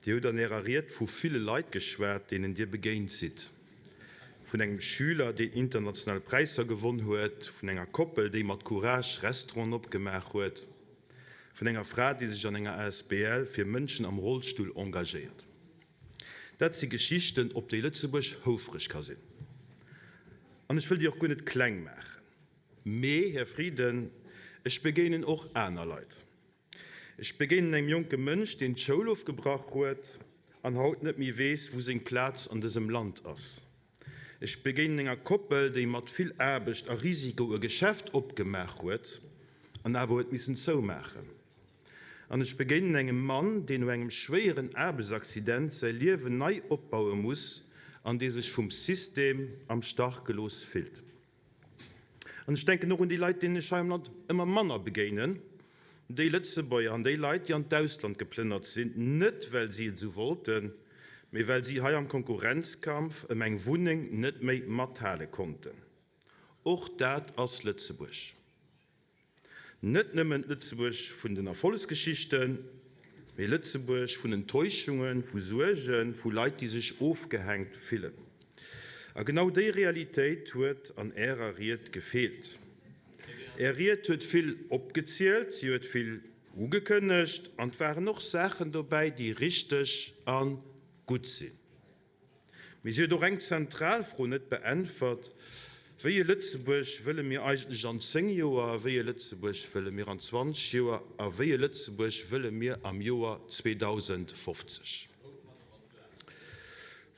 Dir hutt an Ärer Ried vu ville Leit geschwat, deenen Dir begéint sidd. Vun engem Schüler, deen international Präisser gewonn huet, vun enger Koppel, déi mat Courage Restauranten opgemaach huet, vun enger Fra, déi sech an enger asbl fir Mënschen am Rollstull engagéiert. Dat si Geschichten, op déi Lëtzebuerg houfreg ka sinn. An ech wëll déi och guer net kleng maachen. Mee, Här Frieden, ech begéinen och aner Leit. Ech begéinen engem jonke Mënsch, deen d'Schoul ofgebrach huet an haut net méi weess, wou seng Plaz an dësem Land ass. Ech begéinen enger Koppel, déi mat vill Aarbecht a Risiko e Geschäft opgemaach huet an awer huet missen zoumaachen. An ech begéinen engem Mann, deen no engem schwéieren Aarbechtsaccident säi Liewen nei opbaue muss an dee sech vum System am Stach gelooss fillt. An ech denken och un déi Leit, deenen ech hei am Land ëmmer manner begéinen, déi Lëtzebuerger an déi Leit, déi an d'Ausland geplënnert sinn, net well si et esou wollten, mee well si hei am Konkurrenzkampf ëm eng Wunneng net méi mathale konnten. Och dat ass Lëtzebuerg. Net nëmmen d'Lëtzebuerg vun den Erfollegsgeschichten, mee Lëtzebuerg vun Enttäuschungen, vu Suergen, vu Leit, déi sech ofgehänkt fillen. A genau déi Realitéit huet an Ärer Ried gefeelt. Är Ried huet vill opgezielt, si huet vill ugekënnegt an 't waren och Saachen dobäi, déi richteg a gutt sinn. Mee si huet och eng zentral Fro net beäntwert, Wéi e Lëtzebuerg wëlle mir eigentlech an 10 Joer, wéi e Lëtzebuerg wëlle mir an 20 Joer a wéi e Lëtzebuerg wëlle mir am Joer 2050?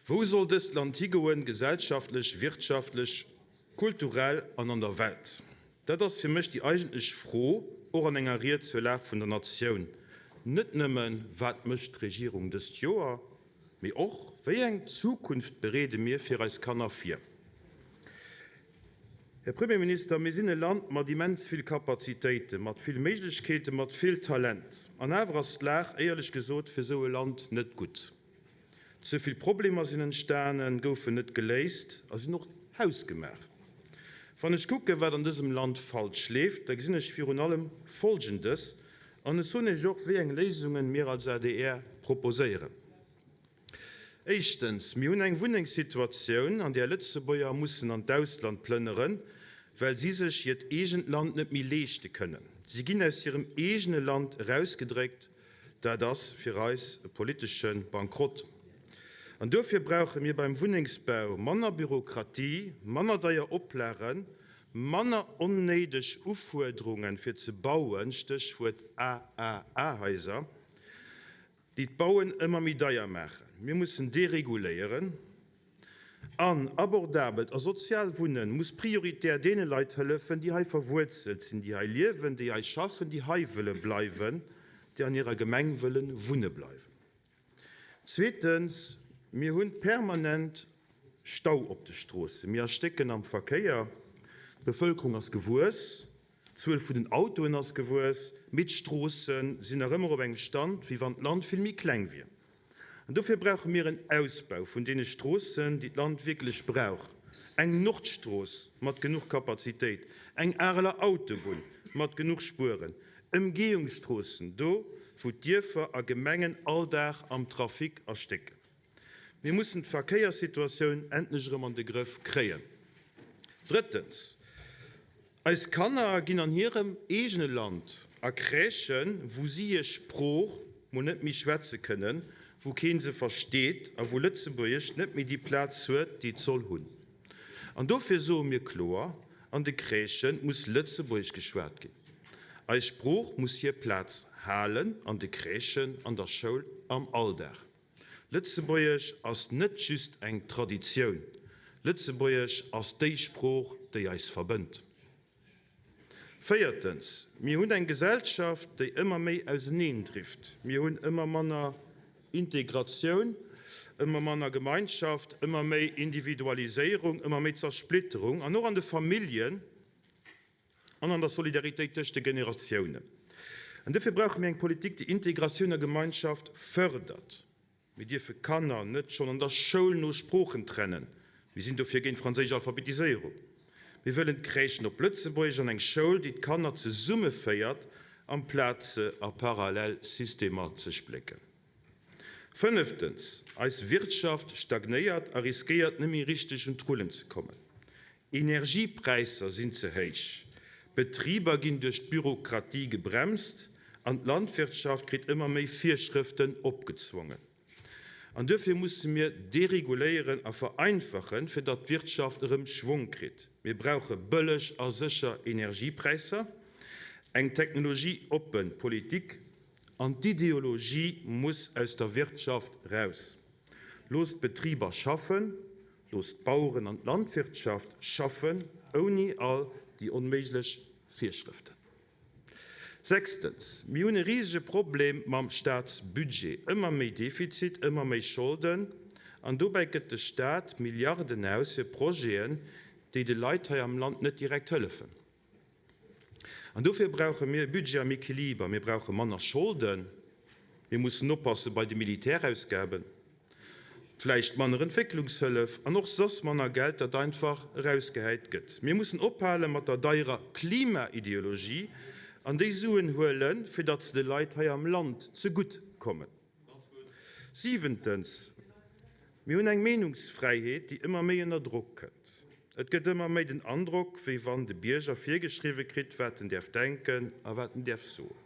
Wou soll dëst Land higoen, gesellschaftlech, wirtschaftlech, kulturell an an der Welt? Dat ass fir mech déi eigentlech Fro, och an enger Ried zur Lag vun der Natioun. Net nëmmen, Wat mécht d'Regierung dëst Joer? Mee och, Wéi eng Zukunft bereede mir fir eis Kanner vir? Här Premierminister, mir sinn e Land mat immens vill Kapazitéiten, mat vill Méiglechkeeten, mat vill Talent. An awer ass d'Lag, éierlech gesot, fir esou e Land net gutt. Ze vill Problemer sinn entstanen, goufen net geléist a sinn och hausgemaach. Wann ech kucken, wat an dësem Land falsch leeft, da gesinn ech virun allem Folgendes, An ech soen Iech och, wéi eng Léisungen mir als adr proposéieren. Éischtens, mir hunn eng Wunnengssituatioun, an där Lëtzebuerger mussen an d'Ausland plënneren, well si sech hiert eegent Land net méi leeschte kënnen. Si ginn aus hirem eegene Land erausgedréckt. Dat ass fir eis e politesche Bankrott. An duerfir brauche mir beim Wunnengsbau manner Bürokratie, manner deier Oplagen, Manner onnéideg Ufuerderungen fir ze bauen, Stéchwuert AAA-Haiser, déi d'Bauen ëmmer méi deier maachen. Mir mussen dereguléieren an abordabelt a sozial Wunnen muss prioritär deene Leit hëllefen, déi hei verwuerzelt sinn, déi hei liewen, déi hei schaffen, déi hei wëlle bleiwen, déi an hirer Gemeng wëlle wunne bleiwen. Zweetens, mir hu permanent Stau op de Stroossen. Mir erstécken am Verkéier. D'Bevëlkerung ass gewuess, d'Zuel vun den Autoen ass gewuess, mee d'Stroosse sinn nach ëmmer op engem Stand, wéi wann d'Land vill méi kleng wier. An dofir brauche mir en Ausbau vun deene Stroossen, déi d'Land wierklech brauch, eng Nordstrooss mat genuch Kapazitéit, eng Areler Autobunn mat genuch Spueren, Ëmgehungsstroossen, do wou d'Dierfer a Gemengen all Dag am Trafic erstécken. Mir mussen d'Verkéierssituatioun endlech erëm an de Grëff kréien. Drëttens, eis Kanner ginn an hirem eegene Land a Crèchen, wou si hir Sprooch mol net méi schwätze kënnen, wou kee se versteet a wou Lëtzebuergesch net méi déi Plaz huet, déi et soll hunn. An dofir soe mir kloer, An de Crèchen muss Lëtzebuergesch geschwat ginn. Eis Sprooch muss hir Plaz halen an de Crèchen, an der Schoul, am Alldag. Lëtzebuergesch ass net just eng Traditioun, Lëtzebuergesch ass déi Sprooch, déi eis verbënnt. Véiertens, mir hunn eng Gesellschaft, déi ëmmer méi auseneendrift. Mir hunn ëmmer manner Integratioun, ëmmer manner Gemeinschaft, ëmmer méi Individualiséierung, ëmmer méi Zersplitterung, an och an de Familljen an an der Solidaritéit tëscht de Generatiounen. An duerfir brauche mir eng Politik, déi Integratioun a Gemeinschaft fërdert. Mir dierfe Kanner net schonn an der Schoul no Sproochen trennen. Mir sinn dofir géint franséisch Alphabetiséierung. Mir wëllen d'Crèchen op Lëtzebuergesch an eng Schoul, déi d'Kanner zesummeféiert, amplaz se a parallel Systemer ze splécken. Fënneftens, Eis Wirtschaft stagnéiert a riskéiert net méi richteg un d'Rullen ze kommen. Energiepräisser sinn ze héich, Betriber ginn duerch d'Bürokratie gebremst an d'Landwirtschaft kritt ëmmer méi Virschrëften opgezwongen. An duerfir musse mir dereguléieren a vereinfachen, fir datt d'Wirtschaft erëm Schwong kritt. Mir brauche bëlleg a sécher Energiepräisser, eng technologieoppe Politik an d'Ideologie muss aus der Wirtschaft raus. Loosst d'Betriber schaffen, loosst d'Baueren an d'Landwirtschaft schaffen, ouni all déi onméiglech Virschrëften. Sechstens, mir hunn e risege Problem mam Staatsbudget, ëmmer méi Defizit, ëmmer méi Scholden, an dobäi gëtt de Staat Milliarden aus fir Projeten, déi de Leit hei am Land net direkt hëllefen. An dofir brauche mir e Budget am Equiliber. Mir brauche manner Scholden, mir mussen oppasse bei de Militärausgaben. Vläicht manner Entwécklungshëllef an och soss manner Geld, dat einfach erausgehäit gëtt. Mir mussen ophale mat der deierer Klimaideologie an déi Suen huelen, fir datt se de Leit hei am Land zegutt kommen. Siwentens, Mir hunn eng Meenungsfräiheet, déi ëmmer méi ënner Drock kënnt. Et gëtt ëmmer méi den Androck, wéi wann de Bierger virgeschriwwe kritt, wat en däerf denken a wat en däerf soen.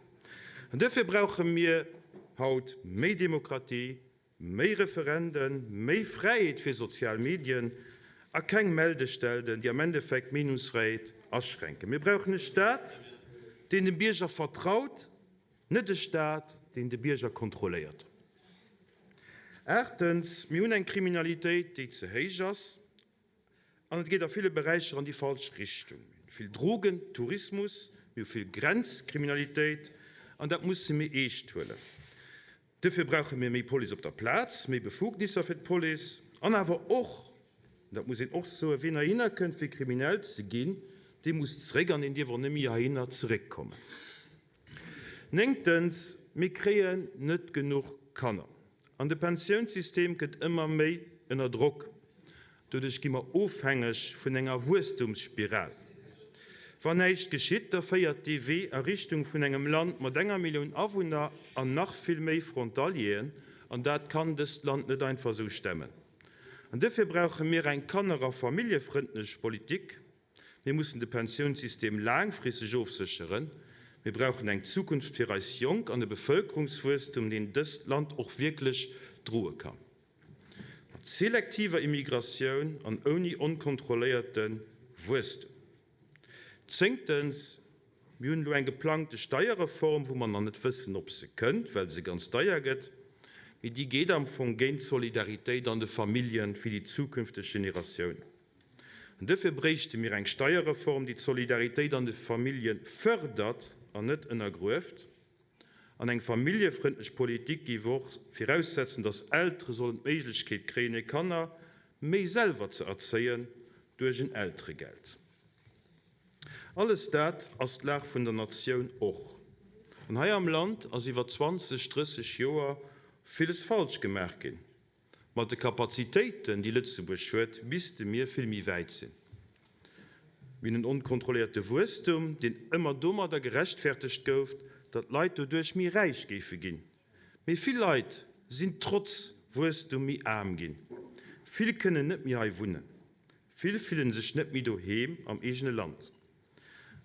An duerfir brauche mir haut méi Demokratie, Méi Referenden, méi Fräiheet fir sozial Medien a keng Meldestelden, déi am Endeffekt d'Meenungsfräiheet aschränken. Mir brauchen e Staat, deen dem Bierger vertraut, net e Staat, deen de Bierger kontrolléiert. Aachtens, Mir hunn eng Kriminalitéit, déi ze héich ass. An et geet a ville Beräicher an déi falsch Richtung. Mir hunn vill Drogentourismus, mir hu vill Grenzkriminalitéit an dat musse mir eescht huelen. Duerfir brauche mir méi Police op der Plaz, méi Befugnisser fir d'Police an awer och, an dat muss een och soen, wien heihinner kënnt fir kriminell ze ginn, dee muss zeréck an deen dierf och net méi heihinner zeréckkommen. Néngtens, mir kréien net genuch Kanner an de Pensiounssystem gëtt ëmmer méi ënner Drock. Doduerch gi mer ofhängeg vun enger Wuesstumsspiral. Wann näischt geschitt, da féiert dee Wee a Richtung vun engem Land mat enger Millioun Awunner an nach vill méi Frontalieren, an dat kann dëst Land net einfach esou stemmen. An duerfir brauche mir eng kanner a familljefrëndlech Politik. Mir mussen de Pensiounssystem laangfristeg ofsécheren. Mir brauchen eng Zukunft fir eis Jonk an e Bevëlkerungswuesstum, deen dëst Land och wierklech droe kann. Mat selektiver Immigratioun an ouni onkontrolléierte Wuesstum. Zéngtens, Mir hunn elo eng geplangte Steierreform, wou mer nach net wëssen, ob se kënnt, well se ganz deier gëtt. Mee déi geet am Fong géint d'Solidaritéit an de Famillje fir déi zukünfteg Generatiounen. An duerfir bréichte mir eng Steierreform, déi d'Solidaritéit an de Famillje fërdert an net ënnergrueft. An eng familljefrëndlech Politik géif och viraussetzen, dass Eltere sollen d'Méiglechkeet kréien, hir Kanner méi selwer ze erzéien duerch en Elteregeld. Alles dat ass d'Lag vun der Natioun och. An hei am Land ass iwwer 20, 30 Joer villes falsch gemaach ginn. Mat de Kapazitéiten, déi Lëtzebuerg huet, misste mir vill méi wäit sinn. Mir hunn en onkontrolléierte Wuesstum, deen ëmmer domadder gerechtfertegt gouf, datt d'Leit doduerch méi räich géife ginn. Mee vill Leit sinn trotz Wuesstum méi aarm ginn. Vill kënnen net méi hei wunnen. Vill fillen sech net méi doheem am eegene Land.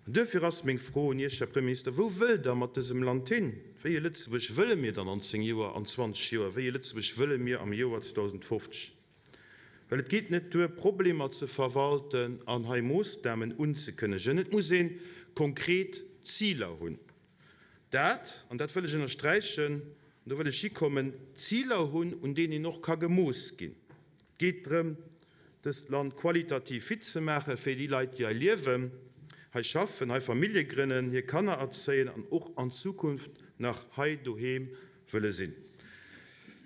An duerfir ass meng Fro un Iech, Här Premierminister, Wou wëllt Der mat dësem Land hin? Wéi e Lëtzebuerg wëlle mir dann an 10 Joer, an 20 Joer? Wéi e Lëtzebuerg wëlle mir am Joer 2050? Well et geet net duer, Problemer ze verwalten an hei Moossnamen unzekënnegen. Et muss ee konkret Ziler hunn. Dat, an dat wëll ech ënnersträichen, an do wëll ech hikommen, Ziler hunn, un deenen een och ka gemooss ginn. Et geet drëm, dëst Land qualitativ fit ze maache fir déi Leit, déi hei liewen, hei schaffen, hei Famillje grënnen, hir Kanner erzéien an och an Zukunft nach hei doheem wëlle sinn.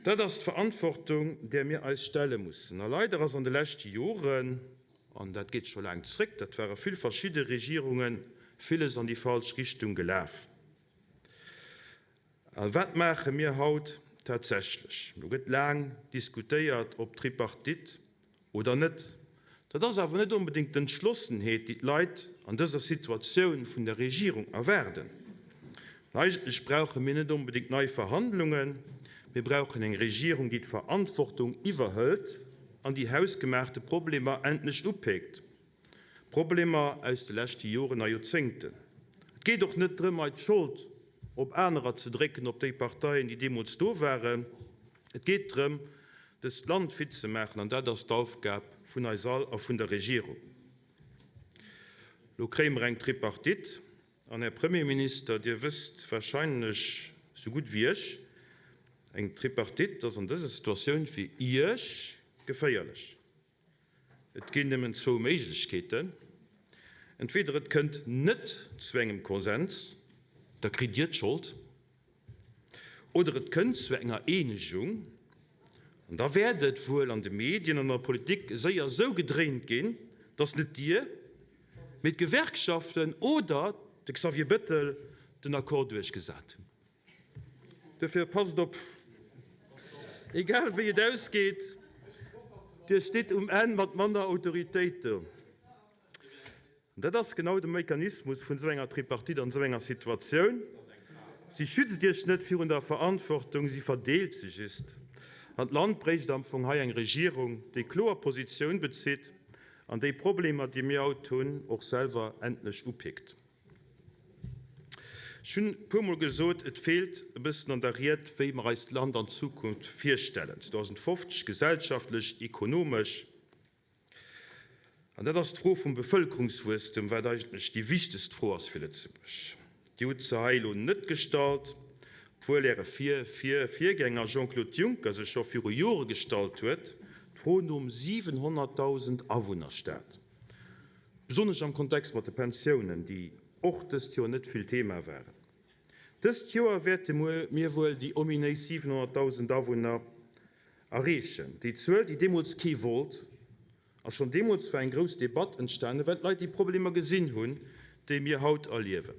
Dat ass d'Verantwortung, där mir eis stelle mussen. A leider ass an de leschte Joren, an dat geet scho laang zréck, dat ware vill verschidde Regierungen, villes an déi falsch Richtung gelaf. A wat maache mir haut tatsächlech? Do gëtt laang diskutéiert, ob Tripartite oder net. Dat ass awer net onbedéngt d'Entschlossenheet, déi d'Leit an dëser Situatioun vun der Regierung erwaarden. Eigentlech brauche mir net onbedéngt nei Verhandlungen. Mir brauchen eng Regierung, déi d'Verantwortung iwwerhëlt an déi hausgemaachte Problemer endlech upeekt, Problemer aus de leschte Joren a Joerzéngten. Et geet och net drëm, hei d'Schold op anerer ze drécken, op déi Parteien, déi deemools do waren. Et geet drëm, dëst Land fit ze maachen, an dat ass d'Aufgab vun eis all a vun der Regierung. Elo kréie mer eng Tripartite. An, Här Premierminister, Dir wësst wahrscheinlech esou gutt wéi ech, eng Tripartite ass an dëser Situatioun fir Iech geféierlech. Et ginn nëmmen zwou Méiglechkeeten, Entweder et kënnt net zu engem Konsens, da kritt Dir d'Schold, oder et kënnt zu enger Eenegung, an da wäert et wuel an de Medien an an der Politik séier esou gedréint ginn, datt net Dir, mee d'Gewerkschaften oder de Xavier Bettel den Accord duerchgesat hunn. Dofir passt op, egal wéi et ausgeet, Dir stitt um Enn mat manner Autoritéit do. An dat ass genau de Mechanismus vun esou enger Tripartite an esou enger Situatioun. Si schützt Iech net virun der Verantwortung, si verdeelt se just. An d'Land bréicht am Fong hei eng Regierung, déi kloer Positioun bezitt an déi Problemer, déi mir haut hunn, och selwer endlech upickt. Ech hunn e puermol gesot, et feelt e bëssen an der Ried, wéi mer eist Land an Zukunft virstellen, 2050, gesellschaftlech, ekonomesch. An dat ass d'Fro vum Bevëlkerungswuesstum, wat eigentlech déi wichtegst Fro ass fir Lëtzebuerg. Dir hutt se hei elo net gestallt, obwuel Äre Vir-Vir-Virgänger Jean-Claude Juncker se scho viru Jore gestallt huet, d'Fro nom 700.000 Awunnerstaat. Besonnesch am Kontext mat de Pensiounen, déi och dëst Joer net vill Thema waren. Dëst Joer wäerte mir wuel déi ominéis 700.000 Awunner erreechen. Déi Zuel, déi deemools kee wollt. A schonn deemools war eng grouss Debatt entstanen, well d'Leit déi Problemer gesinn hunn, déi mir haut erliewen.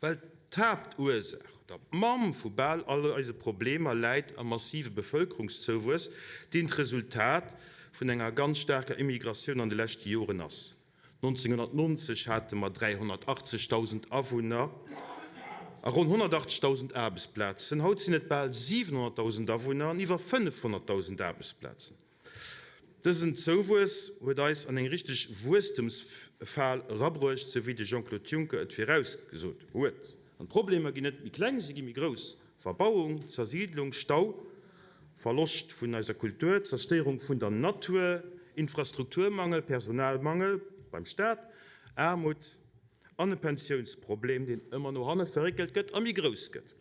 Well d'Haaptursaach oder d'Mamm vu bal all eise Problemer läit am massive Bevëlkerungszouwuess, deen d'Resultat vun enger ganz staarker Immigratioun an de leschte Joren ass. 1990 hate mer 380.000 Awunner a ronn 180.000 Aarbechtsplazen, haut sinn et bal 700.000 Awunner an iwwer 500.000 Aarbechtsplazen. Dësen Zouwuess huet eis an eng richteg Wuesstemsfal erabruecht, sou wéi de Jean-Claude Juncker et virausgesot huet. An d'Problemer ginn net méi kleng, si gi méi grouss, Verbauung, Zersiidlung, Stau, Verloscht vun eiser Kultur, Zerstéierung vun der Natur, Infrastrukturmangel, Personalmangel beim Staat, Aarmut an e Pensiounsproblem, deen ëmmer no hanne verréckelt gëtt a méi grouss gëtt.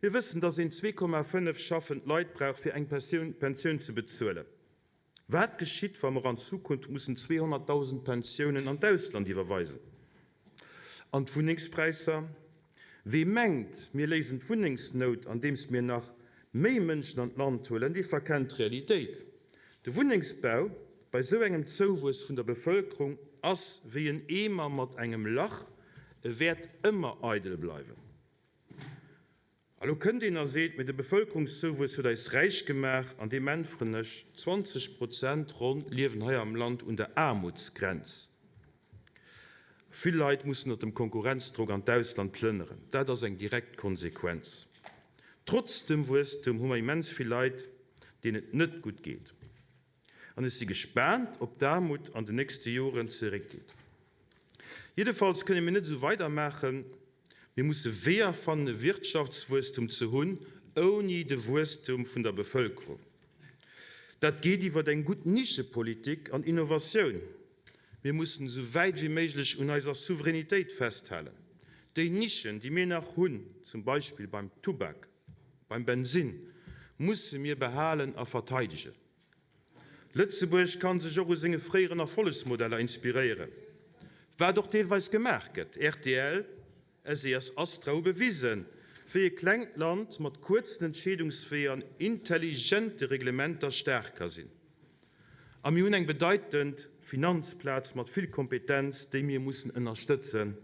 Mir wëssen, dass een 2,5 schaffend Leit brauch, fir eng Pensioun ze bezuelen. Wat geschitt, wa mer an Zukunft mussen 200.000 Pensiounen an d'Ausland iwwerweisen? An d'Wunnengspräisser? Wee mengt, mir léisen d'Wunnengsnout, andeems mir nach méi Mënschen an d'Land huelen, dee verkennt d'Realitéit. De Wunnengsbau bei esou engem Zouwuess vun der Bevëlkerung ass wéi en Eemer mat engem Lach, e wäert ëmmer eidel bleiwen. A lo kënnt een a seet, mee de Bevëlkerungszouwuess huet eis räich gemaach, an deem äntweren ech, 20 Prozent ronn liewen hei am Land un der Aarmutsgrenz. Vill Leit mussen ënner dem Konkurrenzdrock an d'Ausland plënneren. Dat ass eng direkt Konsequenz. Trotz dem Wuesstum hu mer immens vill Leit, deenen et net gutt geet. An ech si gespaant, ob d'Aarmut an den nächste Joren zeréckgeet. Jiddefalls kënne mir net esou weidermaachen. Mir musse Weeër fannen, e Wirtschaftswuesstum ze hunn, ouni de Wuesstum vun der Bevëlkerung. Dat geet iwwer eng gutt Nischepolitik an Innovatioun. Mir mussen esou wäit wéi méiglech un eiser Souveränitéit festhalen. Déi Nischen, déi mir nach hunn, zum Beispill beim Tubak, beim Bensinn, musse mir behalen a verteidegen. Lëtzebuerg kann sech och u senge fréieren Erfollegsmodeller inspiréieren, wat och deelweis gemaach gëtt. Rtl, SES, Astra hu bewisen, wéi e klengt Land mat kuerzen Entscheedungsweeër an intelligente Reglementer staark ka sinn. A mir hunn eng bedeitend Finanzplaz mat vill Kompetenz, déi mir mussen ënnerstëtzen.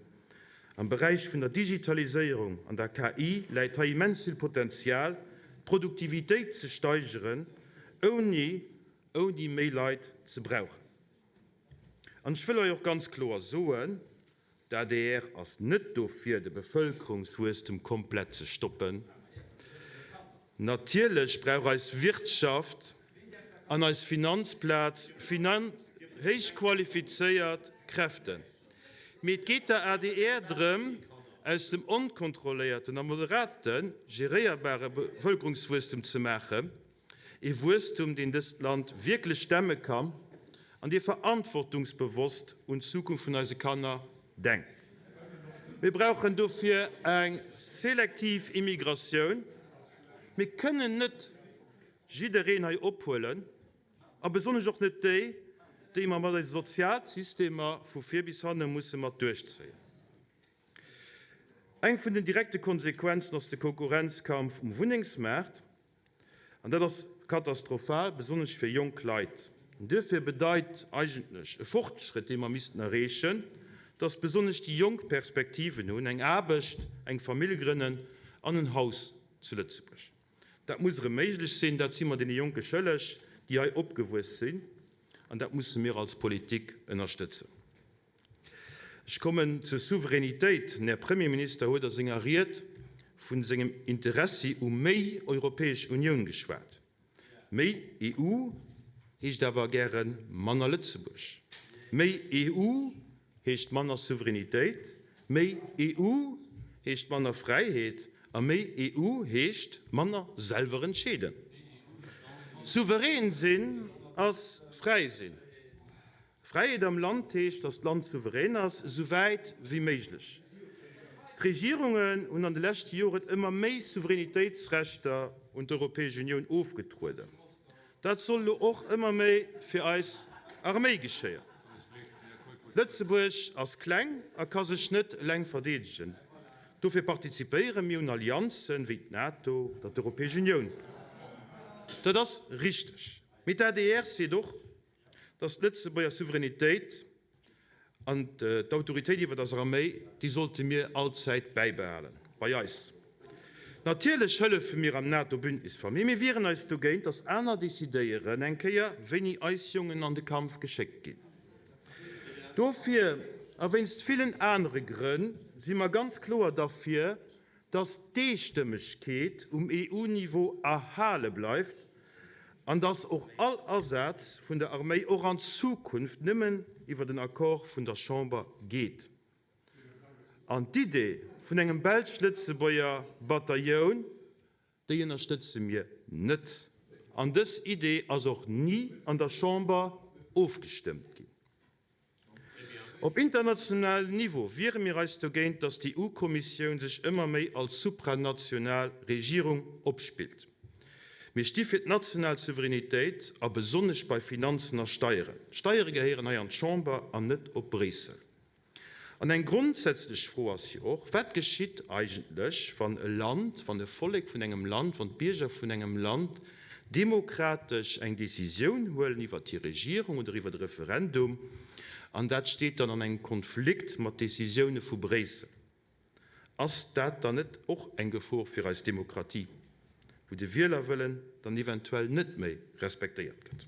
Am Beräich vun der Digitaliséierung an der KI läit hei immens vill Potenzial, d'Produktivitéit ze steigeren, ouni ouni méi Leit ze brauchen. An ech wëll hei och ganz kloer soen, D'adr ass net dofir, de Bevëlkerungswuesstem komplett ze stoppen. Natierlech brauch eis Wirtschaft an eis Finanzplaz héich qualifizéiert Kräften. Mee et geet der adr drëm, aus dem onkontrolléierten a moderate geréierbare Bevëlkerungswuesstum ze maachen, ee Wuesstum, deen dëst Land wierklech stemme kann an dee verantwortungsbewosst un d'Zukunft vun eise Kanner denkt. Mir brauchen dofir eng selektiv Immigratioun. Mir kënnen net jiddereen hei ophuelen, a besonnesch och net déi, déi mer mat eise Sozialsystemer vu vir bis hanne musse mat duerchzéien. Eng vun den direkte Konsequenzen ass de Konkurrenzkampf um Wunnengsmaart. An dat ass katastrophal, besonnesch fir jonk Leit. Duerfir bedeit eigentlech e Fortschrëtt, dee mer missten erreechen, dass besonnesch déi Jonk Perspektiven hunn, eng Aarbecht, eng Famill grënnen an en Haus zu Lëtzebuerg. Dat muss erëm méiglech sinn. Dat si mer deene Jonke schëlleg, déi hei opgewuess sinn. An dat musse mir als Politik ënnerstëtzen. Ech kommen zur Souveränitéit. Den Här Premierminister huet a senger Ried vu sengem Interessi u méi Europäesch Unioun geschwat. Méi EU heescht awer gäre manner Lëtzebuerg. Méi EU heescht manner Souveränitéit. Méi EU heescht manner Fräiheet. A méi EU heescht manner selwer entscheeden. Souverän sinn ass fräi sinn. Fräiheet am Land heescht, datt d'Land souverän ass, esou wäit wéi méiglech. D'Regierungen hunn an de leschte Joren ëmmer méi Souveränitéitsrechter un d'Europäesch Unioun ofgetrueden. Dat soll elo och ëmmer méi fir eis Arméi geschéien. Lëtzebuerg ass kleng a ka sech net eleng verdeedegen. Dofir partizipéiere mir un Allianzen, wéi d'NATO oder d'Europäesch Unioun. Dat ass richteg. Mee d'ADR seet och, dass d'Lëtzebuerger Souveränitéit an d'Autoritéit iwwer eis Arméi, déi sollte mir allzäit bäibehalen bei eis. Natierlech hëllefe mir am NATO-Bündnis ver, mee mir wieren eis dogéint, dass aner decidéieren eng Kéier, wéini eis Jongen an de Kampf geschéckt ginn. Dofir a wéinst villen anere Grënn si mer ganz kloer derfir, dass d'Eestëmmegkeet um EU-Niveau erhale bleift an dass och all Asaz vun der Arméi och an Zukunft nëmmen iwwer den Accord vun der Chamber geet. An d'Idee vun engem belsch-lëtzebuerger Batailloun, déi ënnerstëtze mir net. An dës Idee ass och ni an der Chamber ofgestëmmt ginn. Op internationalem Niveau wiere mir eis dogéint, datt d'EU-Kommissioun sech ëmmer méi als supranational Regierung opspillt. Mir sti fir d'national Souveränitéit a besonnesch bei Finanzen a Steieren. D'Steiere gehéieren hei an d'Chamber an net op Bréissel. An eng grondsätzlech Fro ass jo och, Wat geschitt eigentlech, wann e Land, wann e Vollek vun engem Land, wann d'Bierger vun engem Land demokratesch eng Décisioun huelen iwwert hir Regierung oder iwwert e Referendum, an dat steet dann an engem Konflikt mat Décisioune vu Bréissel? Ass dat dann net och eng Gefor fir eis Demokratie, wou de Wielerwëllen dann eventuell net méi respektéiert gëtt?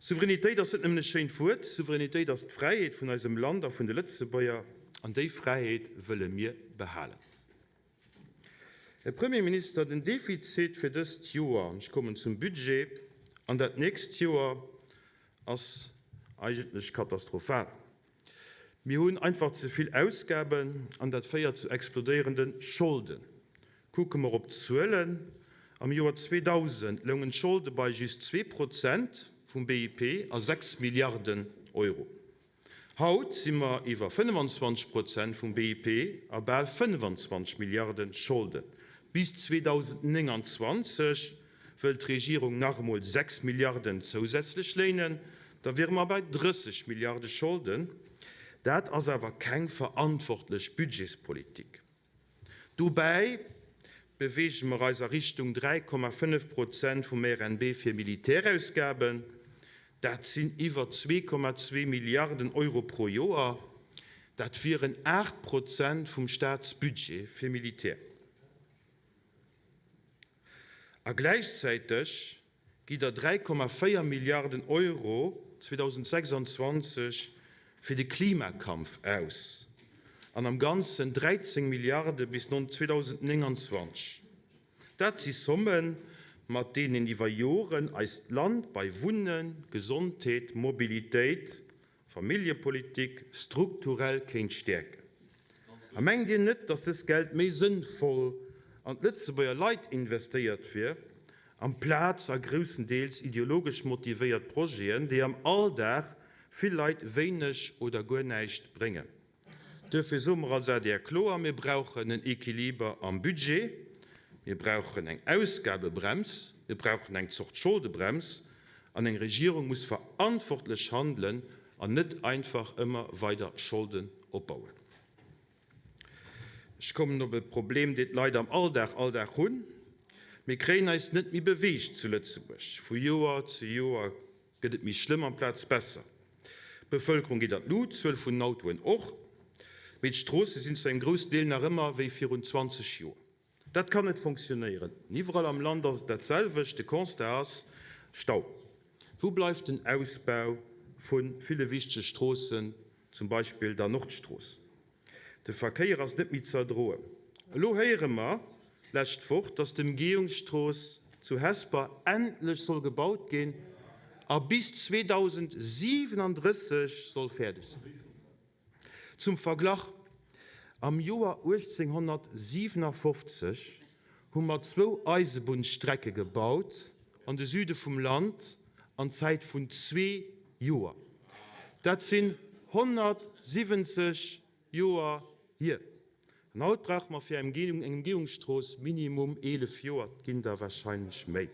Souveränitéit ass net nëmmen e schéint Wuert. Souveränitéit ass d'Fräiheet vun eisem Land a vun de Lëtzebuerger, an déi Fräiheet wëlle mir behalen. Här Premierminister, den Defizit fir dëst Joer, an ech kommen zum Budget, an dat nächst Joer ass eigentlech katastrophal. Mir hunn einfach ze vill Ausgaben an dat féiert zu explodéierende Scholden. Kucke mer op d'Zuelen, Am Joer 2000 loungen d'Scholde bei just 2% vum BIP a 6 Milliarden Euro. Haut si mer iwwer 25 Prozent vum BIP a bal 25 Milliarde Scholden. Bis 2029 wëll d'Regierung nach emol 6 Milliarden zousätzlech léinen, da wiere mer bei 30 Milliarde Scholden. Dat ass awer keng verantwortlech Budgetspolitik. Dobäi beweege mer eis a Richtung 3,5 Prozent vum RNB fir Militärausgaben. Dat sinn iwwer 2,2 Milliarden Euro pro Joer. Dat wieren 8 Prozent vum Staatsbudget fir Militär. A gläichzäiteg gitt Der 3,4 Milliarden Euro 2026 fir de Klimakampf aus an am Ganzen 13 Milliarde bis 2029. Dat si Sommen, mat deenen iwwer Joren eist Land bei Wunnen, Gesondheet, Mobilitéit, Familljepolitik strukturell kéint stäerken. A mengt Dir net, datt dëst Geld méi sënnvoll an d'Lëtzebuerger Leit investéiert wier, amplaz a groussendeels ideologesch motivéiert Projeten, déi am Alldag vill Leit wéineg oder guer näischt bréngen? Duerfir soe mer als adr kloer, Mir brauchen en Equiliber am Budget, mir brauchen eng Ausgabebrems, mir brauchen eng Zort Scholdebrems an eng Regierung muss verantwortlech handelen an net einfach ëmmer weider Scholden opbauen. Ech kommen op e Problem, deen d'Leit am Alldag all Dag hunn, Mir kréien eis net méi beweegt zu Lëtzebuerg. Vu Joer zu Joer Gëtt et méi schlëmm amplaz besser? D'Bevëlkerung geet an d'Lut, d'Zuel vun den Autoen och, mee d'Stroosse sinn zu engem groussen Deel nach ëmmer wéi virun 20 Joer. Dat kann net fonctionnéieren. Iwwerall am Land ass et dat selwecht, de Constat ass, Stau. Wou bleift den Ausbau vu ville wichtege Stroossen, zum Beispill der Nordstrooss? De Verkéier ass net méi ze erdroen. Elo héiere mer lescht Woch, dass d'Emgehungsstrooss zu Hesper endlech soll gebaut ginn a bis 2037 soll fäerdeg sinn. Zum Verglach, Am Joer 1857 hu mer zwou Eisebunnsstrecke gebaut an de Süde vum Land an Zäit vun zwee Joer. Dat sinn 170 Joer hier. An haut brauche mer fir eng Emgehungsstrooss minimum 11 Joer, et ginn der warscheinlech méi.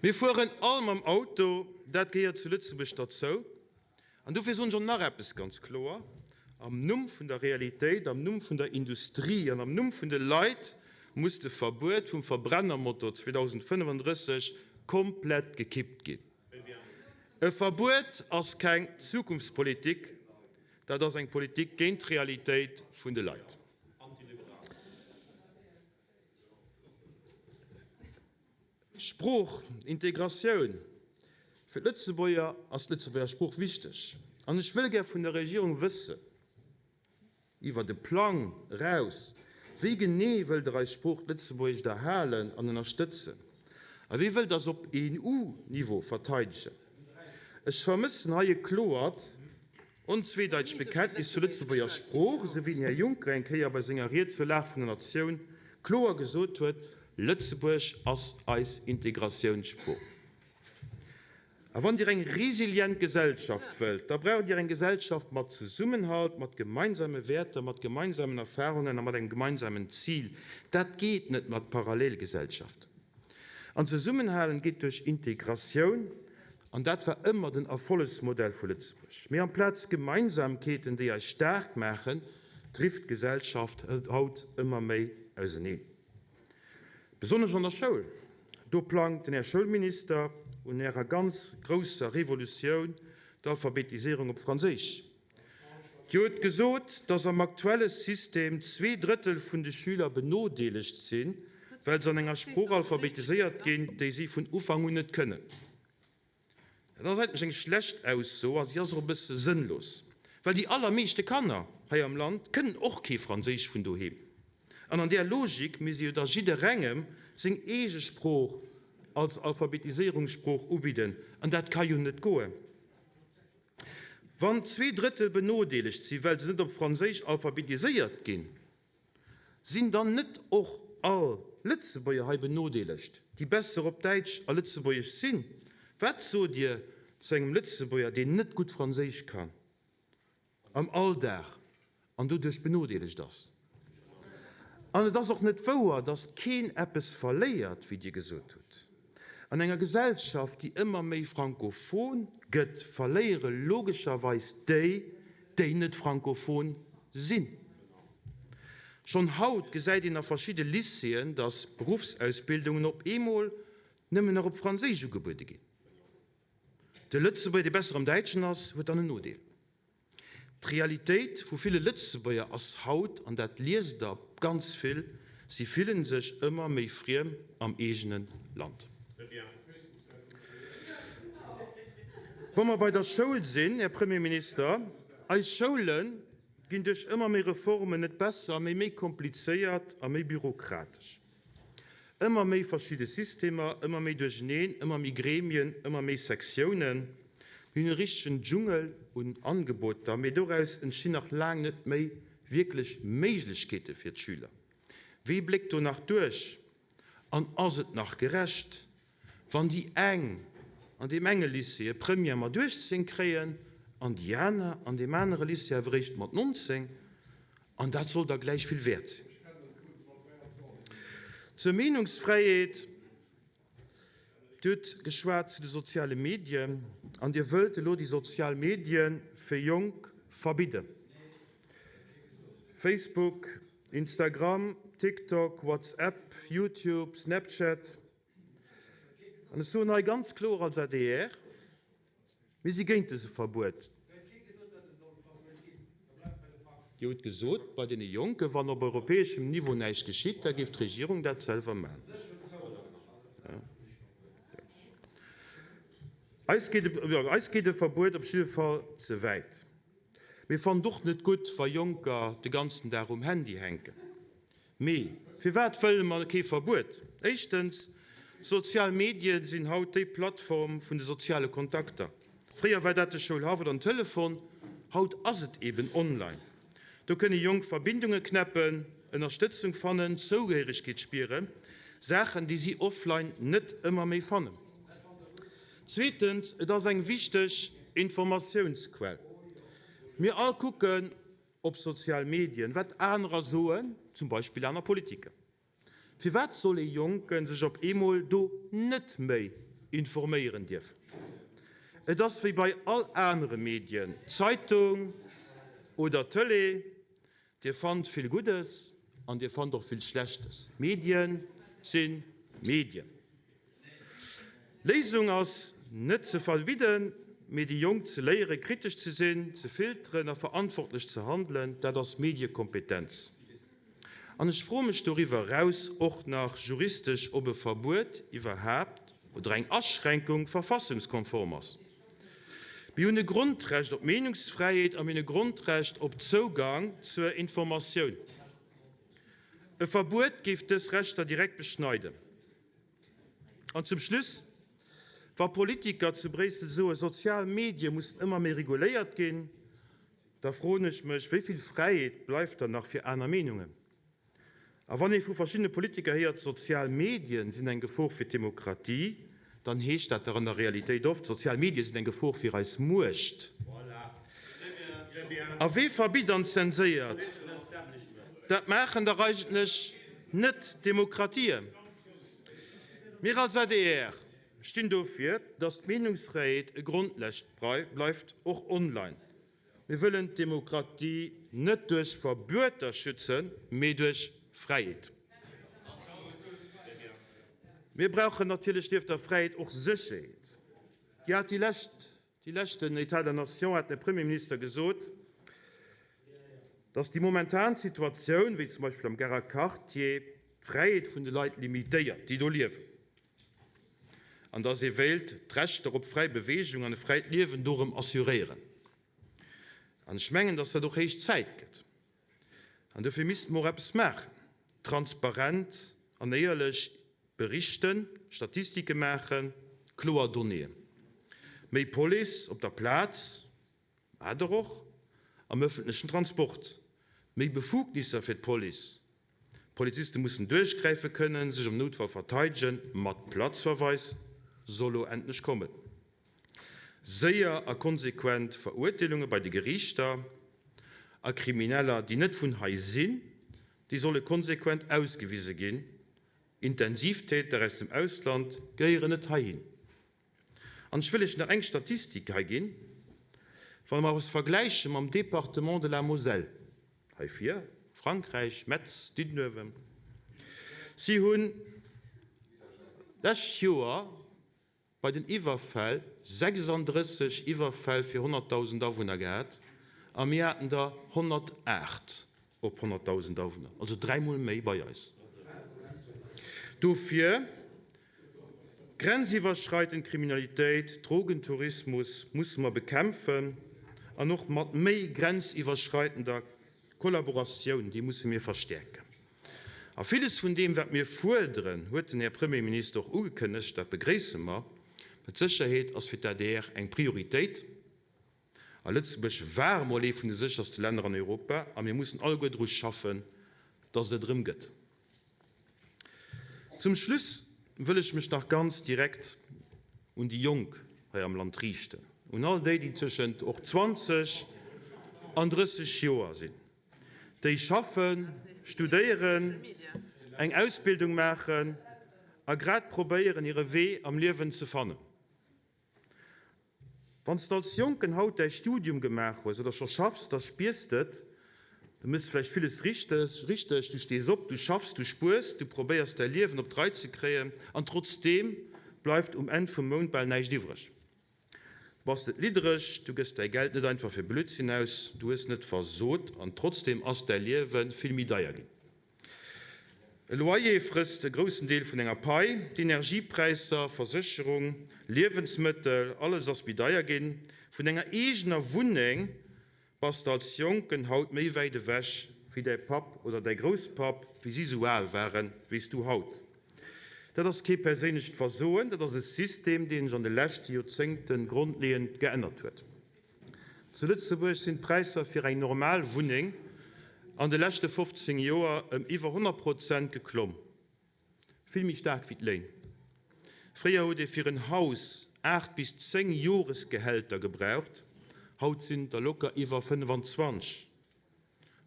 Mir fueren all mam Auto, dat gehéiert zu Lëtzebuerg derzou. An dofir soen ech och nach eppes ganz kloer, Am Numm vun der Realitéit, am Numm vun der Industrie an am Numm vun de Leit muss de Verbuet vum Verbrennermotor 2035 komplett gekippt ginn. E Verbuet ass keng Zukunftspolitik, dat ass eng Politik géint d'Realitéit vun de Leit. Sprooch, Integratioun, Fir d'Lëtzebuerger ass d'Lëtzebuerger Sprooch wichteg. An ech wëll gär vun der Regierung wëssen, iwwer de Plang eraus, Wéi genee wëllt Der eis Sprooch, d'Lëtzebuergescht, erhalen an ënnerstëtzen? A wéi wëllt Der se op EU-Niveau verteidegen? Ech vermëssen hei e kloert, onzweedeitegt Bekenntnis zur Lëtzebuerger Sprooch, esou wéi den Här Juncker eng Kéier bei senger Ried zur Lag vun der Natioun kloer gesot huet, Lëtzebuerg ass eis Integratiounssprooch. A wann Dir eng resilient Gesellschaft wëllt, da braucht Dir eng Gesellschaft mat Zesummenhalt, mat gemeinsame Wäerter, mat gemeinsamen Erfarungen a mat engem gemeinsamen Zil. Dat geet net mat Parallelgesellschaften. An Zesummenhalen geet duerch Integratioun, an dat war ëmmer den Erfollegsmodell vu Lëtzebuerg. Mee amplaz Gemeinsamkeeten, déi eis staark maachen, drift d'Gesellschaft haut ëmmer méi auseneen. Besonnesch an der Schoul. Do plangt den Här Schoulminister un Ärer ganz grousser Revolutioun, d'Alphabetiséierung op Franséisch. Dir hutt gesot, dass am aktuelle System zweedrëttel vun de Schüler benodeelegt sinn, well se an enger Sprooch alphabetiséiert ginn, déi si vun Ufank un net kënnen. Dat ass eigentlech eng schlecht Ausso a si ass och e bësse sënnlos, well déi allermeeschte Kanner hei am Land kënnen och kee Franséisch vun doheem. An an där Logik misst ee jo da jidderengem seng eege Sprooch als Alphabetiséierungssprooch ubidden, an dat ka jo net goen. Wann zweedrëttel benodeelegt si well se net op Franséisch alphabetiséiert ginn, sinn dann net och all Lëtzebuerger hei benodeelegt, déi besser op Däitsch a Lëtzebuergesch sinn? Wat sot Dir zu engem Lëtzebuerger, deen net gutt Franséisch kann am Alldag an doduerch benodeelegt ass? An et ass och net wouer, datt keen eppes verléiert, wéi Dir gesot hutt. An enger Gesellschaft, déi ëmmer méi frankophon gëtt, verléiere logescherweis déi, déi net frankophon sinn. Schonn haut gesäit een a verschidde Lycéeën, datt Beruffsausbildungen op eemol nëmmen nach op Franséisch ugebuede ginn. De Lëtzebuerger, dee besser am Däitschen ass, huet dann en Nodeel. D'Realitéit vu ville Lëtzebuerger ass haut, an dat liest Der ganz vill, si fillen sech ëmmer méi friem am eegene Land. Wa mer bei der Schoul sinn, Här Premierminister, eis Schoule ginn duerch ëmmer méi Reformen net besser, mee méi komplizéiert a méi bürokratesch. Ëmmer méi verschidde Systemer, ëmmer méi Duercheneen, ëmmer méi Gremien, ëmmer méi Sektiounen. Mir hunn e richtegen Dschungel un Angeboter, mee doraus entstinn nach laang net méi wierklech Méiglechkeete fir d'Schüler. Wee bléckt do nach duerch? An ass et nach gerecht, wann déi eng an deem enge Lycée e Première mat 18 kréien an déi aner an deem anere Lycée awer eréischt mat 19? An dat soll da gläich vill wäert sinn. Zur Meenungsfräiheet, Dir hutt geschwat zu de soziale Medien an Dir wëllt elo déi sozial Medie fir Jonk verbidden. Facebook, Instagram, TikTok, WhatsApp, YouTube, Snapchat. An ech soen hei ganz kloer als adr, Mir si géint dëse Verbuet. Dir hutt gesot, bei deene Jonken, wann op europäeschem Niveau näischt geschitt, da géif d'Regierung dat selwer maachen. Eis geet e Verbuet op jidde Fall ze wäit. Mir fannen et och net gutt, wa Jonker de ganzen Dag um Handy hänken. Mee firwat wëlle mer kee Verbuet? Éischtens, sozial Medie sinn haut déi Plattform vun de soziale Kontakter. Fréier war dat de Schoulhaff oder den Telefon, haut ass et eben online. Do kënne Jonk Verbindunge knäppen, Ënnerstëtzung fannen, Zougehéiregkeet spieren, Saachen, déi si offline net ëmmer méi fannen. Zweetens, et ass eng wichteg Informatiounsquell. Mir all kucken Op sozial Medien, wat anerer soen, zum Beispill aner Politiker. Firwat soll ee Jonke sech op eemol do net méi informéieren dierfen? Et ass wéi bei all anere Medien, Zeitung oder Tëlee, Dir fannt vill Guddes an Dir fannt och vill Schlechtes. Medien si Medien. Léisung ass net ze verbidden, mee déi Jonk ze léieren, kritesch ze sinn, ze filteren a verantwortlech ze handelen. Dat ass Mediekompetenz. An ech froe mech doriwwer eraus och nach juristesch, ob e Verbuet iwwerhaapt oder eng Aschränkung verfassungskonform ass. Mir hunn e Grondrecht op Meenungsfräiheet a mir hunn e Grondrecht op Zougang zur Informatioun. E Verbuet géif dës Rechter direkt beschneiden. An zum Schluss, Wa Politiker zu Bréissel soen, sozial Medie mussen ëmmer méi reguléiert ginn, da froen ech mech, wéi vill Fräiheet bleift dann nach fir aner Meenungen? A wann ee vu verschiddene Politiker héiert, sozial Medien sinn eng Gefor fir d'Demokratie, dann heescht dat dach an der Realitéit oft, sozial Medie sinn eng Gefor fir eis Muecht. A wee verbitt an zenséiert? Dat maachen dach eigentlech net d'Demokratien. Mir als adr stinn dofir, datt d'Meenungsfräiheet e Grondrecht bleift, och online. Mir wëllen d'Demokratie net duerch Verbueter schützen, mee duerch Fräiheet. Mir brauchen natierlech nieft der Fräiheet och Sécherheet. Déi hat déi lescht Déi leschten État de la Nation hat den Här Premierminister gesot, dass déi momentan Situatioun, wéi zum Beispill am Garer Quartier, d'Fräiheet vun de Leit limitéiert, déi do liewen, an dass ee wéilt d'Rechter op fräi Beweegung an e fräit Liewen do erëm assuréieren. An ech mengen, dass dat och héich Zäit gëtt. An dofir misste mer och eppes maachen, transparent an éierlech Berichten, Statistike maachen, kloer Donnéeën. Méi Police op der Plaz, maacht der och, am ëffentlechen Transport. Méi Befugnisser fir d'Police. D'Poliziste mussen duerchgräife kënnen, sech am Noutfall verteidegen, mat Platzverweis soll lo endlech kommen. Séier a konsequent Verurteelunge bei de Geriichter a Krimineller, déi net vun hei sinn, déi solle konsequent ausgewise ginn. Intensivtäter aus dem Ausland gehéieren net heihin. An ech wëll lech nach eng Statistik hei ginn, Wa mer eis vergläiche mam Département de la Moselle, hei vir, Frankräich, Metz, Diddenuewen, si hunn d'lescht Joer bei den Iwwerfäll 36 Iwwerfäll fir 100.000 Awunner gehat a mir haten der 108 op 100.000 Awunner, also dräimol méi bei eis. Dofir, grenziwwerschreitend Kriminalitéit, Drogentourismus musse mer bekämpfen an och mat méi grenziwwerschreitender Kollaboratioun, déi musse mir verstäerken. A villes vun deem, wat mir fuerderen, huet den Här Premierminister och ugekënnegt. Dat begréisse mer. Mä d'Sécherheet ass fir d'ADR eng Prioritéit. A Lëtzebuerg war emol ee vun de sécherste Länner an Europa a mir mussen alleguer dru schaffen, dass et et erëm gëtt. Zum Schluss wëll ech mech nach ganz direkt un déi Jonk hei am Land riichten, un all déi, déi tëschent och 20 an 30 Joer sinn, déi schaffen, studéieren, eng Ausbildung maachen a grad probéieren, hire Wee am Liewen ze fannen. Wann s de als Jonken haut däi Studium gemaach hues oder scho schaffs, da spiers de et, Du méchs vläicht villes richteg, du stees op, du schaffs, du spuers, du probéiers däi Liewen op d'Rei ze kréien an trotzdeem bleift um Enn vum Mount bal näischt iwwreg. Du bass net liddereg, du gëss däi Geld net einfach fir Blödsinn aus, du hues net versot an trotzdeem ass däi Liewe vill méi deier ginn. E Loyer frësst e groussen Deel vun enger Pai, d'Energiepräisser, Versécherung, Liewensmëttel, alles ass méi deier ginn. Vun enger eegener Wunneng bass de als Jonken haut méi wäit ewech wéi däi Papp oder däi Grousspapp, wéi si sou al waren wéi s du haut. Dat ass kee perséinlecht Versoen, dat ass e System, dee sech an de leschte Joerzéngte grondleeënd geännert huet. Zu Lëtzebuerg sinn d'Präisser fir eng normal Wunneng an de leschte 15 Joer ëm iwwer 100 Prozent geklomm, vill méi staark wéi d'Léin. Fréier huet ee fir en Haus 8 bis 10 Joresgehälter gebraucht, haut sinn et der locker iwwer 25.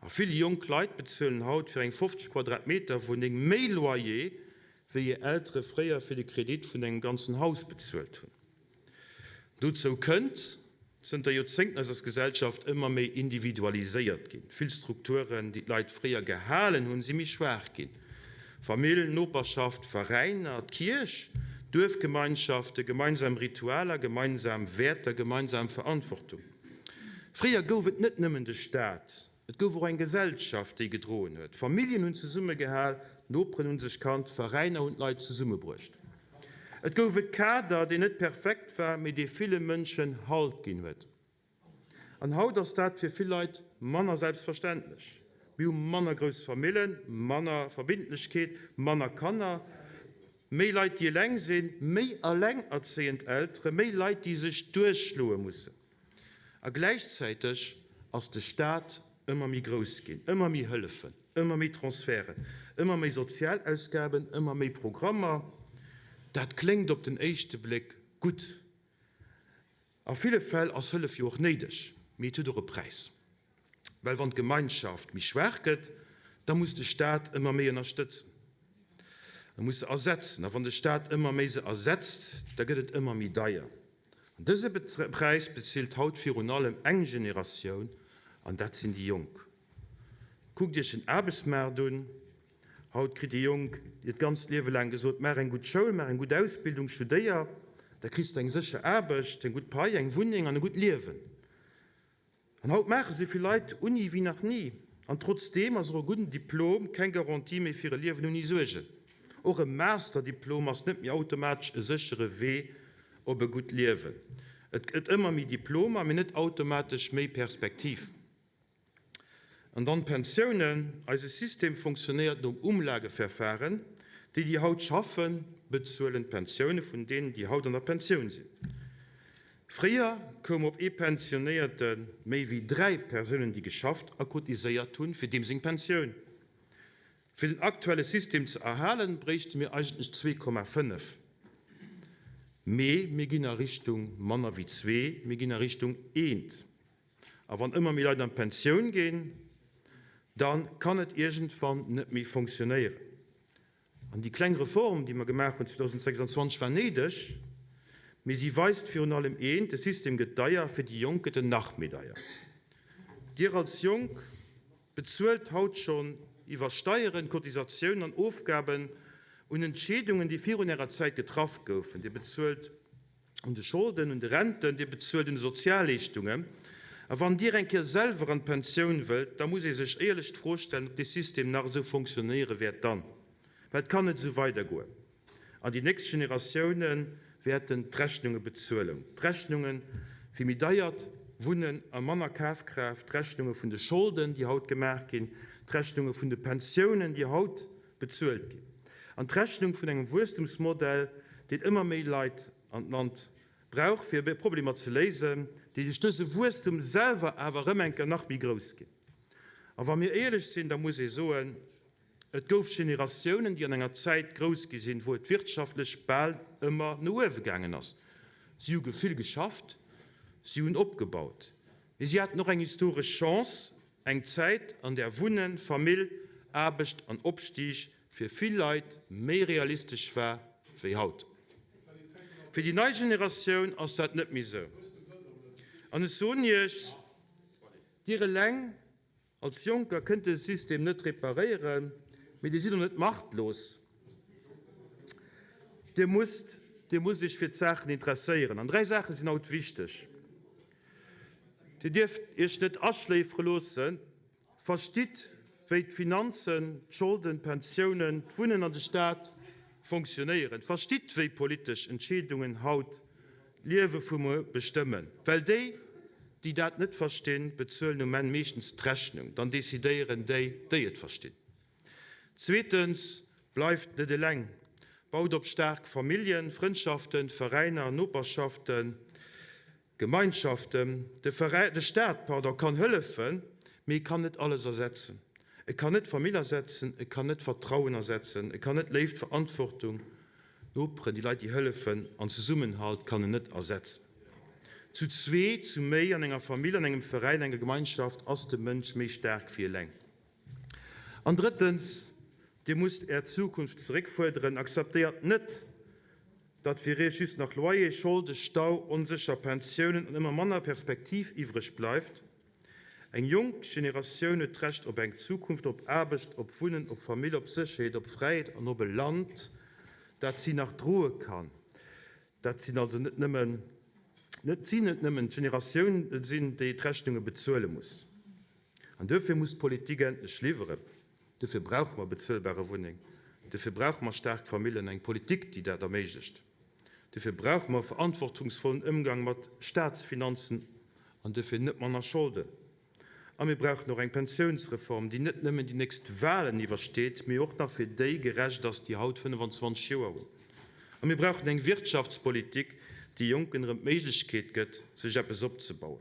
A vill jonk Leit bezuelen haut fir eng 50 Quadratmeter Wunneng méi Loyer, wéi hir Eltere fréier fir de Kredit vun engem ganzen Haus bezuelt hunn. Dozou kënnt, zënter Joerzéngten ass eis Gesellschaft ëmmer méi individualiséiert ginn. Vill Strukturen, déi d'Leit fréier gehalen hunn, si méi schwaach ginn, Famill, Noperschaft, Veräiner, d'Kierch, Duerfgemeinschaften, gemeinsam Ritualer, gemeinsam Wäerter, gemeinsam Verantwortung. Fréier gouf et net nëmmen de Staat, et gouf och eng Gesellschaft, déi gedroen huet. D'Familljen hunn zesummegehal, d'Noperen hunn sech kannt, d'Veräiner hunn d'Leit zesummebruecht. Et gouf e Kader, deen net perfekt war, mee dee ville Mënschen Halt ginn huet. An haut ass dat fir vill Leit manner selbstverständlech. Mir hu manner grouss Famillen, manner Verbindlechkeet, manner Kanner, méi Leit, déi eleng sinn, méi elengerzéiend Eltere, méi Leit, déi sech duerchschloe mussen. A gläichzäiteg ass de Staat ëmmer méi grouss ginn, ëmmer méi Hëllefen, ëmmer méi Transferten, ëmmer méi Sozialausgaben, ëmmer méi Programmer. Dat kléngt op den éischte Bléck gutt. A ville Fäll ass Hëllef jo och néideg, mee et huet och e Präis. Well wann d'Gemeinschaft méi schwaach gëtt, da muss de Staat ëmmer méi ënnerstëtzen, e muss se ersetzen. A wann de Staat ëmmer méi se ersetzt, da gëtt et ëmmer méi deier. An dëse Präis bezilt haut virun allem eng Generatioun, an dat sinn déi Jonk. Kuckt Iech den Aarbechtsmaart un. Haut kritt déi Jonk hiert ganzt Liewe laang gesot, Maach eng gutt Schoul, maach eng gutt Ausbildung, studéier, da kriss de eng sécher Aarbecht, eng gutt Pai, eng Wunneng an e gutt Liewen. An haut maache sou vill Leit Uni wéi nach ni. An trotzdeem ass och e gudden Diplom keng Garantie méi fir e Liewen ouni Suergen. Och e Masterdiplom ass net méi automatesch e séchere Wee op e gutt Liewen. Et gëtt ëmmer méi Diplomer, mee net automatesch méi Perspektiv. An dann d'Pensiounen. Eise System fonctionnéiert nom Umlageverfahren. Déi, déi haut schaffen, bezuelen d'Pensioune vun deenen, déi haut an der Pensioun sinn. Fréier koum op ee Pensionéierte méi wéi 3 Persounen, déi geschafft a cotiséiert hunn, fir deem seng Pensioun. Fir den aktuelle System ze erhalen, bréichte mir eigentlech 2,5. Mee mir ginn a Richtung manner wéi zwee, mir ginn a Richtung eent. A wann ëmmer méi Leit an d'Pensioun ginn, da kann et iergendwann net méi fonctionnéieren. An déi kleng Reform, déi mer gemaach hunn 2026, war néideg, mee si weist virun allem eent, De System gëtt deier, fir déi Jonk gëtt en nach méi deier. Dir als Jonk bezuelt haut schonn iwwer Steieren, Cotisatiounen an Ofgaben un Entscheedungen, déi virun Ärer Zäit getraff goufen. Dir bezuelt un de Scholden, un de Renten, Dir bezuelt un de Sozialleeschtungen. A wann Dir eng Kéier selwer an d'Pensioun wëllt, da muss ee sech éierlech d'Fro stellen, ob dee System nach esou fonctionnéiere wäert dann. Well et kann net esou weidergoen. An déi nächst Generatioune wäerten d'Rechnunge bezuelen. D'Rechnunge fir méi deiert Wunnen a manner Kafkraaft, d'Rechnunge vun de Scholden, déi haut gemaach ginn, d'Rechnunge vun de Pensiounen, déi haut. bezuelt ginn. An d'Rechnung vun engem Wuesstumsmodell, deen ëmmer méi Leit an d'Land brauch, fir Problemer ze léisen, déi duerch dëse Wuesstum selwer awer erëm eng Kéier nach méi grouss ginn. A wa mir éierlech sinn, da muss ee soen, Et gouf Generatiounen, déi an enger Zäit grouss gi sinn, wou et wirtschaftlech bal ëmmer no uewe gaangen ass. Si hu vill geschafft, si hunn opgebaut, mee si haten och eng historesch Chance, eng Zäit, an där Wunnen, Famill, Aarbecht an Opstig fir vill Leit méi realistesch war wéi haut. Fir déi nei Generatioun ass dat net méi sou. An ech soen Iech, Dir eleng als Jonker kënnt dëse System net reparéieren, mee Dir sidd och net machtlos. Dir musst, Dir musst Iech fir d'Saachen interesséieren. An dräi Saache sinn haut wichteg. Dir dierft Iech net aschléifere loossen. Verstitt, wéi d'Finanzen, d'Scholden, d'Pensiounen, d'Wunnen an de Staat fonctionnéieren. Verstitt, wéi politesch Entscheedungen haut d'Liewe vu muer bestëmmen. Well déi, déi dat net verstinn, bezuelen um Enn meeschtens d'Rechnung. Dann decidéieren déi, déi et verstinn. Zweetens, bleift net eleng. Baut op staark Familljen, Frëndschaften, Veräiner, Noperschaften. Gemeinschaften, de Veräin, de Staat, pardon, kann hëllefen, mee e kann net alles ersetzen. E kann net Famill ersetzen, e kann net Vertrauen ersetzen, e kann net Léift, Verantwortung, Noperen, déi Leit, déi hëllefen, an Zesummenhalt kann en net ersetzen. Zu zwee, zu méi, an enger Famill, an engem Veräin, enger Gemeinschaft ass de Mënsch méi staark wéi eleng. An drëttens, Dir musst Är Zukunft zeréckfuerderen. Akzeptéiert net, datt fir Iech just nach Loyer, Scholde, Stau, onsécher Pensiounen an ëmmer manner Perspektiv iwwreg bleift. Eng jonk Generatioun huet d'Recht op eng Zukunft, op Aarbecht, op Wunnen, op Famill, op Sécherheet, op Fräiheet an op e Land, dat si nach droe kann. Dat sinn also net nëmmen, net si net nëmmen d'Generatioun sinn, déi d'Rechnunge bezuele muss. An duerfir muss d'Politik endlech liwweren. Duerfir brauche mer bezuelbare Wunneng. Duerfir brauche mer staark Famillen, eng Politik, déi dat erméiglecht. Duerfir brauche mer e verantwortungsvollen Ëmgang mat Staatsfinanzen an duerfir net manner Scholden. A mir brauchen och eng Pensiounsreform, déi net nëmmen déi nächst Wahlen iwwersteet, mee och nach fir déi gerecht ass, déi haut 25 Joer hunn. A mir brauchen eng Wirtschaftspolitik, déi Jonken erëm d'Méiglechkeet gëtt, sech eppes opzebauen.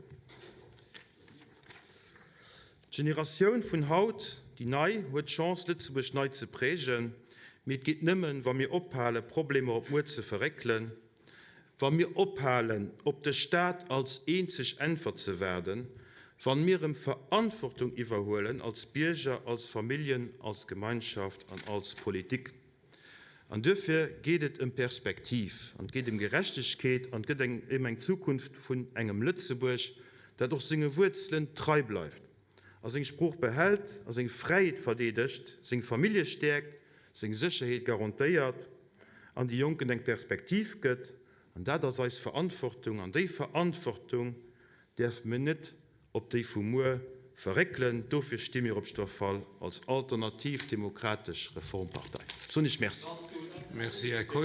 D'Generatioun vun haut, déi nei, huet d'Chance, Lëtzebuerg nei ze prägen. Mee et geet nëmmen, wa mir ophale Problemer op muer ze verréckelen, wa mir ophalen, op de Staat als eenzeg Äntwert ze waarden, wann mir erëm Verantwortung iwwerhuelen als Bierger, als Familljen, als Gemeinschaft an als Politik. An duerfir geet et ëm Perspektiv an et geet ëm Gerechtegkeet an et gëtt eng ëm eng Zukunft vun engem Lëtzebuerg, dat och senge Wuerzelen trei bleift a seng Sprooch behält a seng Fräiheet verdeedegt, seng Famillje stäerkt, seng Sécherheet garantéiert an de Jonken eng Perspektiv gëtt. An dat ass eis Verantwortung an déi Verantwortung däerfe mir net op déi vu muer verréckelen. Dofir sti mir op jiddwer Fall als alternativ demokratesch Reformpartei. Soen ech Merci. Merci, Här Keup.